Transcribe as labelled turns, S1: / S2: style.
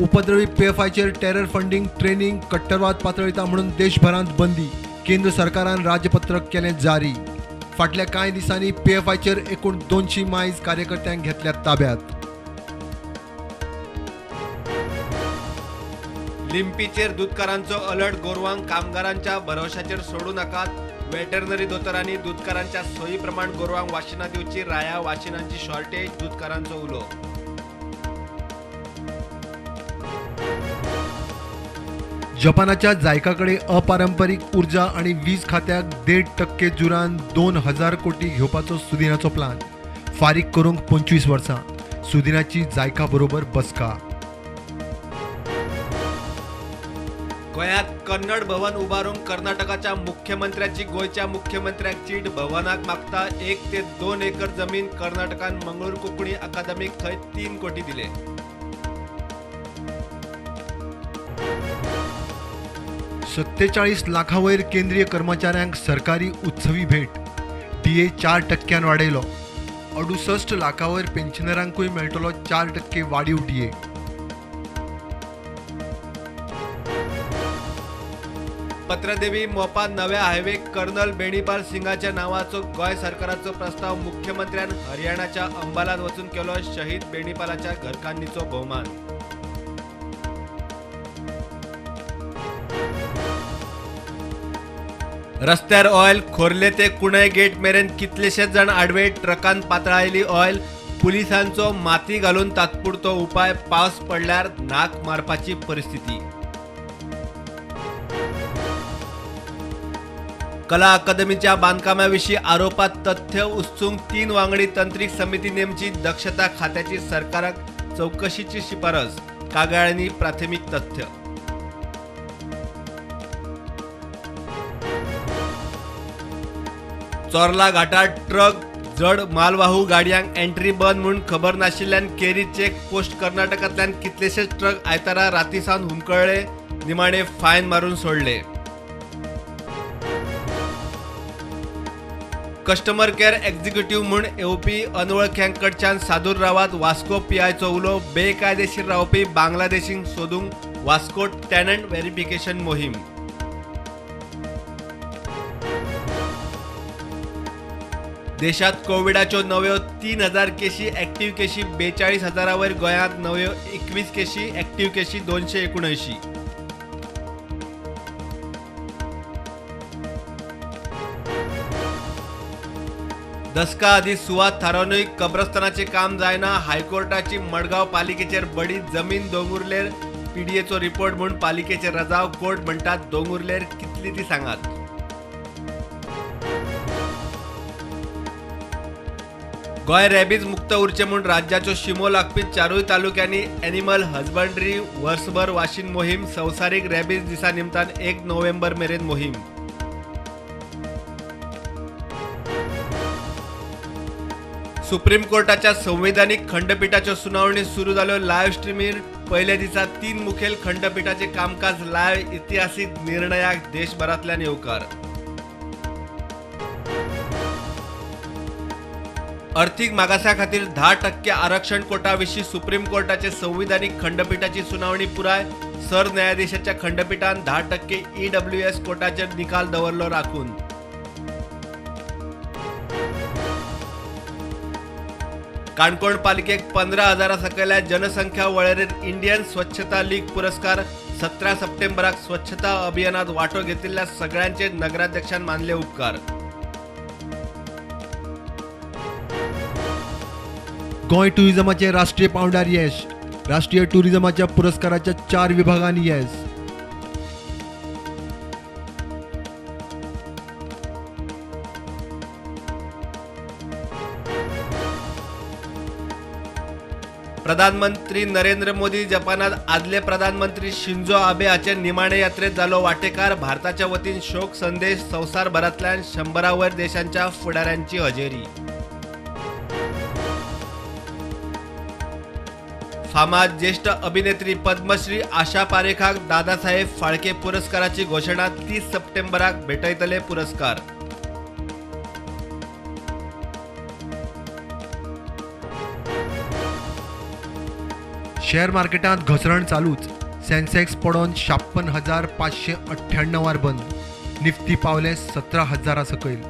S1: उपद्रवी पीएफआयचेर terror funding, training, कट्टरवाद पातळिता म्हणून देशभरांत बंदी. केंद्र सरकारान राजपत्रक केलें जारी. फाटल्या कांय दिसांनी पीएफआयचेर एकूण 200 मायज कार्यकर्त्यांक घेतल्यात ताब्यात.
S2: लिंपीचेर दुदकारांचो अलर्ट. गोरवांक कामगारांच्या भरवशाचेर सोडू नाकात. वेटरनरी दोतोरांनी दुदकारांच्या सोयी प्रमाण गोरवांक वाशिनां दिवची. राया वाशिनांची शॉर्टेज, दुदकारांचो उलो.
S1: जपानाच्या जायकाकडे अपारंपरिक ऊर्जा आणि वीज खात्याक 1.5% जुरान 2000 कोटी घेवपाचो सुदिनाचो प्लान. फारीक करूंक 25 वर्सां. सुदिनाची जायका बरोबर बसका.
S2: गोंयांत कन्नड भवन उबारूंक कर्नाटकाच्या मुख्यमंत्र्याची गोंयच्या मुख्यमंत्र्याक चीट. भवनाक मागता 1 ते 2 एकर जमीन. कर्नाटकान मंगळूर कोंकणी अकादमीक थंय 3 कोटी दिले.
S1: 47 लाखावयर केंद्रीय कर्मचाऱ्यांक सरकारी उत्सवी भेट. डीए 4% वाडयलो. 68 लाखावयर पेन्शनरांकूय मेळटलो 4% वाडीव डीए.
S2: पत्रदेवी मोपा नव्या हायवे कर्नल बेणीपाल सिंगाच्या नावाचो गोंय सरकाराचो प्रस्ताव. मुख्यमंत्र्यान हरियाणाच्या अंबालात वचून केलो शहीद बेणीपालाच्या घरकान्नीचो भोवमान. रस्त्यार ऑयल. खोर्ले ते कुणय गेट मेरेन कितलेशेच जाण आडवे. ट्रकान पातळायली ऑयल. पुलिसांचो माती घालून तात्पुरतो उपाय. पावस पडल्यार नाक मारपाची परिस्थिती. कला अकादमीच्या बांधकामाविशीं आरोपात तथ्य उस्तूंक 3 वांगडी तंत्रीक समिती नेमची. दक्षता खात्याची सरकाराक चवकशीची शिफारस. कागाळ्यांनी प्राथमिक तथ्य. चोर्ला घाटात ट्रक जड मालवाहू गाडयांक एंट्री बंद म्हूण खबर नाशिल्ल्यान केरी चेक पोस्ट कर्नाटकांतल्यान कितलेशेच ट्रक आयतारा राती सावन हुमकळ्ळे. निमाणे फायन मारून सोडले. कस्टमर केअर एक्झिक्युटिव्ह म्हूण येवपी अनवळख्यांकडच्यान सादूर रावात. वास्को पीआयचो उलो. बेकायदेशीर रावपी बांगलादेशींक सोदूंक वास्को टॅनंट व्हेरिफिकेशन मोहीम. देशात कोविडाच्यो नव्यो 3000 केशी, ऍक्टिव्ह केशी 42,000 वयर. गोंयांत नव्यो 21 केशी, ऍक्टिव्ह केशी 279. दसका आदी सुवात थारावनूय कब्रस्तानाचें काम जायना. हायकोर्टाची मडगांव पालिकेचेर बडी. जमीन दोंगुर्लेर पीडीएचो रिपोर्ट म्हूण पालिकेचेर रजाव. कोर्ट म्हणटात दोंगुर्लेर कितली ती सांगात. गोंय रॅबीज मुक्त उरचें म्हूण राज्याच्यो शिमो लागपी 4 तालुक्यांनी एनिमल हजबंड्री वर्सभर वाशीन मोहीम. संवसारीक रॅबीज दिसा निमतान 1 नोव्हेंबर मेरेन मोहीम. सुप्रीम कोर्टाच्या संवैधानिक खंडपीठाच्यो सुनावणी सुरू जाल्यो. लायव्ह स्ट्रीमीर पयल्या दिसा 3 मुखेल खंडपीठाचे कामकाज लायव्ह. इतिहासीक निर्णयाक देशभरांतल्यान येवकार. अर्थीक मागासा खातीर 10% आरक्षण कोटा विशीं सुप्रीम कोर्टाचे संविधानिक खंडपीठाची सुनावणी पुराय. सरन्यायाधीशाच्या खंडपीठान 10% ईडब्ल्यूएस कोटाचेर निकाल दवरलो राखून. काणकोण पालिकेक 15,000 सकयल्या जनसंख्या वळेरेंत इंडियन स्वच्छता लीग पुरस्कार. 17 सप्टेंबराक स्वच्छता अभियानात वांटो घेतिल्ल्या सगळ्यांचे नगराध्यक्षान मानले उपकार.
S1: गोंय टुरिझमाचे राष्ट्रीय पांवड्यार येश. राष्ट्रीय टुरिझमाच्या पुरस्काराच्या 4 विभागांनी येस.
S2: प्रधानमंत्री नरेंद्र मोदी जपानात आदले प्रधानमंत्री शिंजो आबे हाचे निमाणे यात्रेत जालो वाटेकार. भारताच्या वतीन शोक संदेश. संवसारभरांतल्यान 100 वयर देशांच्या फुडाऱ्यांची हजेरी. फामाद ज्येष्ठ अभिनेत्री पद्मश्री आशा पारेखाक दादासाहेब फाळके पुरस्काराची घोशणा. 30 सप्टेंबराक भेटयतले पुरस्कार.
S1: शेअर मार्केटांत घसरण चालूच. सेन्सेक्स पडोन 56,598 बंद. निफ्टी पावले 17,000 सकयल.